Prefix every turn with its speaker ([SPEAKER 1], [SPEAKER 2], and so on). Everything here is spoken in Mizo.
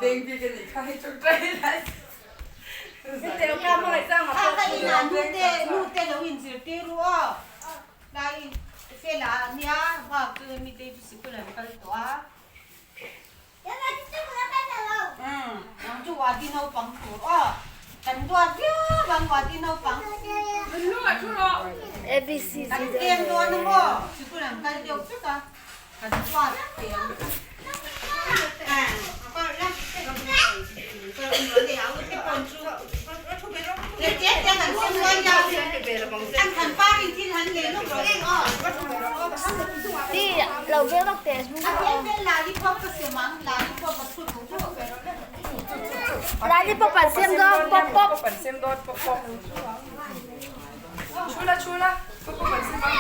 [SPEAKER 1] Beng bik a nih kha hei ṭawngṭai lai.
[SPEAKER 2] Kha ka inah nute nute lo inzirtir ru aw. Lai fela nia bak chu mite chu sikul an kal tawh a. Umm nang chu wadi naupang tur aw. Kan duat viau ang wadi naupang. Kan tlem dawn a maw sikul an kal deuh vek a. Kan duat thei ang.
[SPEAKER 3] Lollipop an siam dawn pop pop.
[SPEAKER 1] Pop an siam dawn pop pop. Chula chula pop pop an siam dawn.